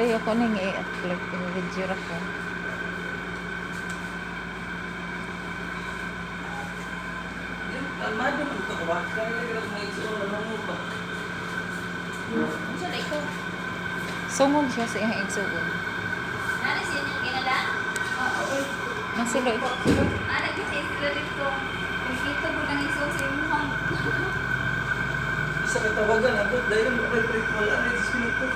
Siloy, ako nang i-upload. I-video ra ko. Kalmado man to ba? Kaya lagi lang mga igsoon na ba? Unsa na ikaw? Sungog siya sa iyang igsuon. Nana siya niyang ginala? Masiloy. Ah, nagkita sila dito. Kung ko lang iso sa imuhang. Isa ka tawagan abot dayon, wala break, wala na 10 minuto.